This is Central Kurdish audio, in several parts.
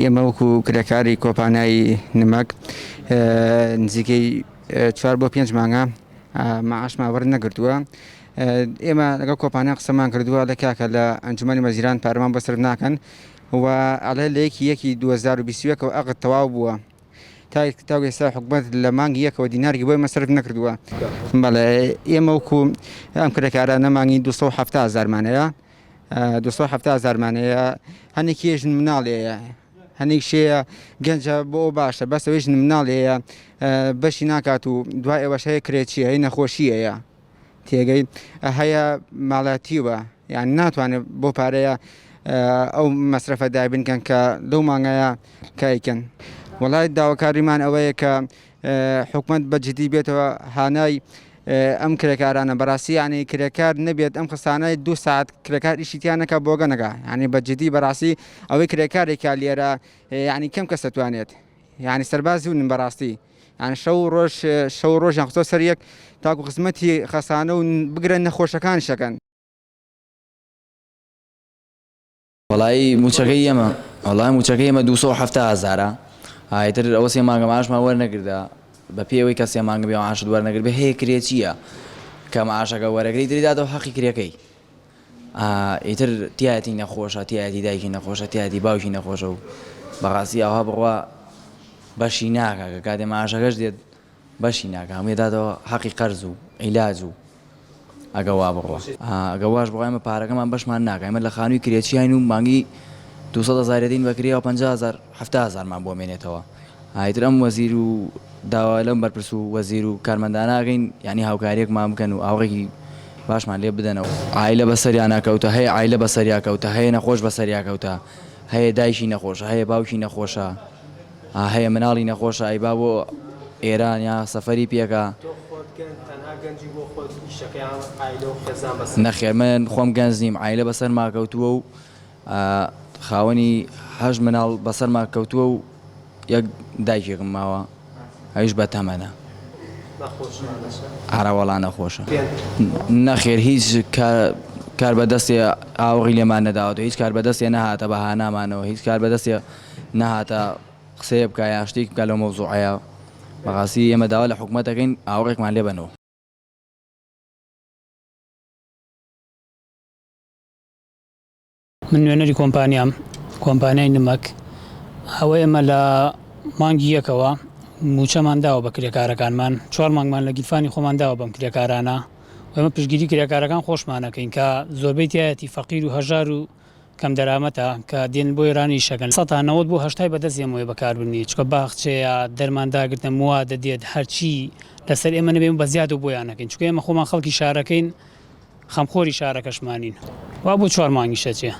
ئێمە وەکو کرێکاری کۆمپانیای نمەک نزیکەی چوار بۆ پێنج مانگە معاشمان وەرنەگرتووە. ئێمە لەگەڵ کۆمپانیا قسەمان کردووە لە کاکە لە ئەنجومەنی وەزیران پارەمان بۆ سەرف ناکەن و ئەڵێ لە یەکی یەکی 2021 ەوە ئەقد تەواو بووە تا تاوەکو ئێستا حکومەت لە مانگی یەکەوە دینارێکی بۆ ئێمە سەرف نەکردووە. بەڵێ ئێمە وەکو ئەم کرێکارانە مانگی 270 هەزارمان هەیە 270 هەزارمان هەیە هەنێکی ژن مناڵ هەیە هەنێک شەیە گەنجە بۆ ئەو باشە بەس ئەوەی ژن مناڵ هەیە بەشی ناکات و دوای ئەوەش هەیە کرێچی هەیە نەخۆشی هەیە تێگەی هەیە ماڵاتیوە یان ناتوانێت بۆ پارەیە ئەو مەسرەفە دابینکەن کە لەو مانگایە کایکەن وڵای داواکاریمان ئەوەیە کە حکومت بە جدی بێتەوە هانای ئەم کرێکارانە بەڕاستی یانی کرێکار نەبێت ئەم خستانە دوو ساعت کرێکار ئیشی تیا نەکا بۆگە نەکا یانی بە جدی بەڕاستی ئەوەی کرێکارێکا لێرە یانی کەم کەس دەتوانێت یانی سەربازی ونن بەڕاستی یان شەو و ڕۆژ شەو و ڕۆژیان خستۆ سەر یەک تاکو خزمەتی خەسانە و بگرە نەخۆشەکان شەکەن. وەڵایی موچەکەی ئێمە وەڵای موچەکەی ئێمە 270 هەزارە ئیتر ئەوە سێ مانگە معاشمان وەرنەگردە بە پێی ئەوەی کە سێ مانگە بێ معاشت وەرنەگرت بێ هەیە کرێچییە کە معاشەکە وەرەگری تری داتەوە حەقی کرێکەی ئیتر تایەتی نەخۆشە تایەتی دایکی نەخۆشە تایەتی باوکی نەخۆشە و بەڕاستی ئەوها بڕوا بەشی ناکا کە کاتێ معاشەکەش دێت بەشی ناکا هەمووی داتەوە حەقی قەرز و عیلاج و ئەگە وا بڕوا ئەگە واش بڕوا ئێمە پارەکەمان بەشمان ناکا ئێمە لە خانووی کرێچیین و مانگی 200 هەزار دەدەین بە کرێ و 50 هەزار 70 هەزارمان بۆ مێنێتەوە ئیتر ئەم وەزیر و داوا لەم بەرپرس و وەزیر و کارمەندانە ئەکەین یانی هاوکاریەکمان بکەن و ئاوڕێکی باشمان لێ بدەنەوە. عایلە بەسەریانا کەوتە هەیە عایلە بەسەریا کەوتە هەیە نەخۆش بەسەریا کەوتە هەیە دایکی نەخۆشە هەیە باوکی نەخۆشە هەیە مناڵی نەخۆشە ئەیبا بۆ ئێران یا سەفەری پێکا. تۆ خۆت گەنج تەنها گەنجی بۆ خۆت ئیشەکە یان عایلە و خێزان بەسەر. نەخێر من خۆم گەنج نیم عایلە بەسەرما کەوتووە و خاوەنی هەشت مناڵ بەسەرما کەوتووە و یەک دایکێکم ماوە ئەویش بە تەمەنە. ئەرەوەڵا نەخۆشە. نەخێر هیچ کاربەدەستێ ئاوڕی لێمان نەداوەتەوە هیچ کاربەدەستێ نەهاتە بە هانامانەوە هیچ کاربەدەستێ نەهاتە قسەیە بکا یا شتێک بکا لەو مەوزوعەیە بەڕاستی ئێمە داوا لە حکومەت ئەکەین ئاوڕێکمان لێ بەنەوە. من نوێنەری کۆمپانیام، کۆمپانیای نمەک، ئەوە ئێمە لە مانگی یەکەوە مووچەمان داوە بە کرێکارەکانمان، چوار مانگمان لە گیرفانی خۆمان داوە بەم کرێکارانە و ئێمە پشتگیری کرێکارەکان خۆشمانەکەین کە زۆربەی تایەتی فەقیر و هەژار و کەم دەرامەتە کە دێن بۆ ئێران ئیشەکەن سەتا 90 بۆ هەشتای بەدەست ئێمەوەیە بەکاربردنی چونکە باخچەیە دەرمان داگرتنە موادە دێت هەرچی لەسەر ئێمە نەبێ بە زیادەوە بۆیان ئەکەین چونکە ئێمە خۆمان خەڵکی شارەکەین خەمخۆری شارەکەشمانین. وا بۆ چوار مانگیش ئەچێ.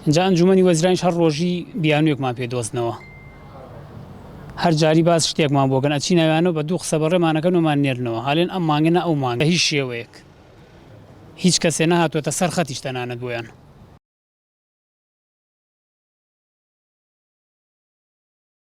ئینجا ئەنجومەنی وەزیرانیش هەر ڕۆژی بیانوویەکمان پێ دۆزنەوە. هەر جاری باس شتێکمان بۆ کەن ئەچینە ئەویانەوە بە دوو قسە بەڕێمان ئەکەن و مان نێرنەوە. ئەلێن ئەم مانگە نا ئەو مانگە. بە هیچ شێوەیەک هیچ کەسێ نەهاتووەتە سەر خەتیش تەنانەت بۆیان.